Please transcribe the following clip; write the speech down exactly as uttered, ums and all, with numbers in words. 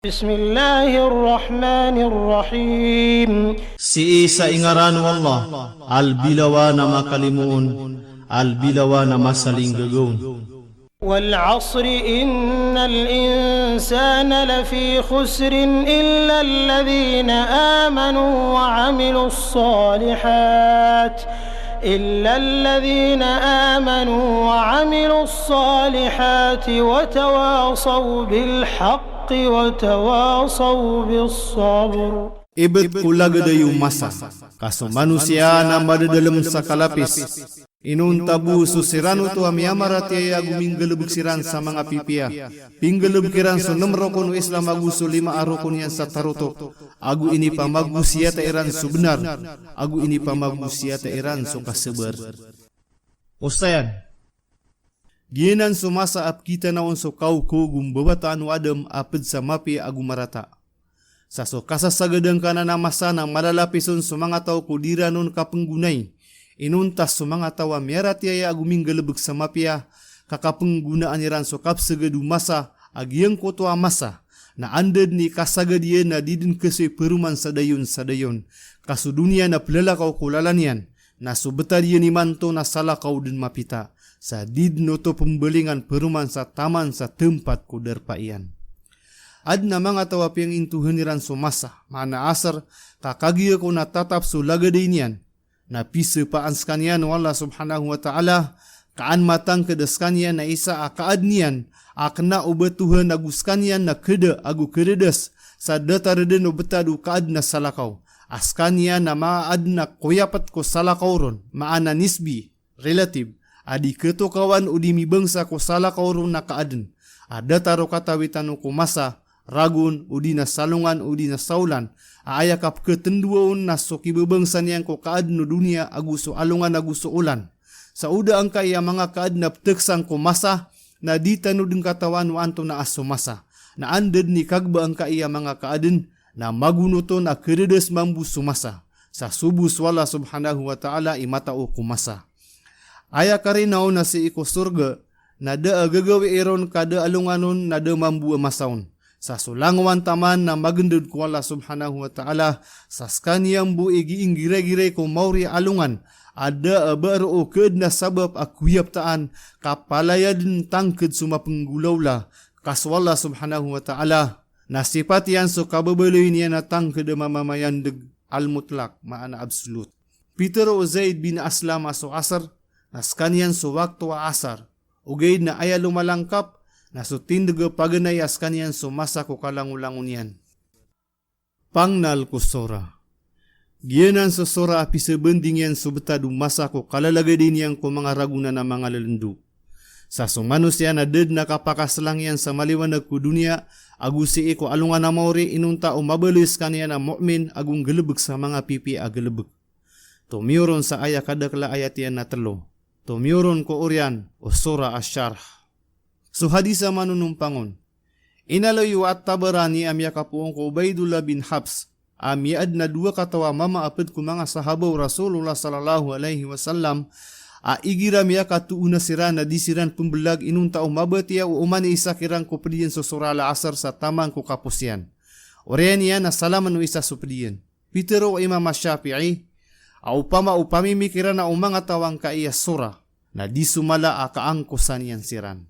بسم الله الرحمن الرحيم. Sii sa ingaran o Allah, a lbilawan a makalimoon, a lbilawan a masalinggagaw. والعصر إن الإنسان لفي خسر إلا الذين آمنوا وعملوا الصالحات، إلا الذين آمنوا وعملوا الصالحات وتواصوا بالحق وتواصوا بالصبر. Ibet ko lagid o masa, ka so manosiya na madadalem sa kalapis. Inonta bo so siran oto a miyamaratiyaya ago minggalebek siran sa manga pipiya. Pinggalebek iran so nem rokon o Islam ago so lima a rokon iyan sa tarotok. Ago inipamagosiyata iran so benar. Ago inipamagosiyata iran so kasabar. Osayan. Giyanan so masa a pekitanaw on so kaokaog o mbabataan o Adam a ped sa mapiya ago marata. Sa so kasasagadan kanan a masa na malalapis on so manga taw ko di ran on kapenggonai. Inonta so manga taw a miyaratiyaya ago minggalebek sa mapiya, ka kapenggonaan iran so kapesagad o masa a giyangkoto a masa na anda den i kasagad iyan na di den kesoy peroman sa dayon sa dayon. Ka so doniya na pelalakaw ko lalan iyan, na so betad iyan imanto na salakaw den mapita, sa di den oto pembalingan peroman sa taman sa tempat ko darpa iyan. Aden a manga taw a piyangintohan iran so masa, maana asar, ka kagiya ko na tatap so lagid a iniyan, na pisepaan sekaniyan o Allah Subhanahu wa Ta'ala, ka an matangked a sekaniyan na isa a kaaden iyan a kena o batohan ago sekaniyan na keda ago kededes sa datar den o betad o kaaden a salakaw. A sekaniyan na maaden a koyapet ko salakaw ron, maana nisbi, relative, a di ketokawan o di mibangsa ko salakaw ron na kaaden. A datar o katawi tano ko masa, ragon, o di na salongan, o di na saolan, a aya kapeketendowa on na so kibabangsa niyan ko kaaden o doniya ago so alongan ago so olan. Sa o da angkai a manga kaaden a peteksan ko masa, na di tano den katawan o antonaa so masa. Na anda den i kagba angkai a manga kaaden, na magonot on a kededes mambo so masa. Sa so bo so Allah Subhanahu wa Ta'ala i matao ko masa. Aya karina on na sii ko sorga, na da a gagawii ron ka da a alongan on na da mambo a masa on. Sa so langowan taman na magendod ko Allah Subhanahu wa Ta'ala, sa sekaniyan bo i giinggiragiray ko maori a alongan, a da a ba roo kaaden a sabap a koyaptaan, ka palaya den tangked so mapenggolawla, ka so Allah Subhanahu wa Ta'ala, na sipat iyan so kababaloy niyan a tangked a mamamayandeg, al-mutlaq, maana absolute. Pitero o Zaid bin Aslam a so asar, na sekaniyan so wakto a asar. Ogaid na aya lomalangkap, na so tindeg a paganay a sekaniyan so masa ko kalangolangon iyan. Pangnal ko sora. Giyanan so sora a pisebanding iyan so betad o masa ko kalalagadi niyan ko manga ragon a manga lelendo. Sa so manosiya na da den a kapakaselang iyan sa maliwanag ko doniya, ago sii ko alongan a maori inonta o mabaloy sekaniyan a mu'min ago nggalebek sa manga pipiya a galebek. Tomiyoron sa aya kadakel a ayat iyan na telo. Tomiyoron ko oriyan o Sora Asy-Syarh. So hadis a manonompang on. Inaloy o At-Tabarani a miyakapoon ko Ubaidullah bin Hafs, a miyaadn a dowa kataw a mama a ped ko manga sahaba o Rasulullah sallallahu alaihi wasallam, a igira miyakatoona siran na di siran pembelag inonta o mabatiya o oman i isa kiran ko ped iyan so Sora Al-Asr sa taman ko kapos iyan. Oriyan iyan na salaman o isa so ped iyan. Pitero o Imam Ash-Shafi'i, a opama o pamimikiran o manga taw angkaya sora, na di so mala a kaangkosan iyan siran.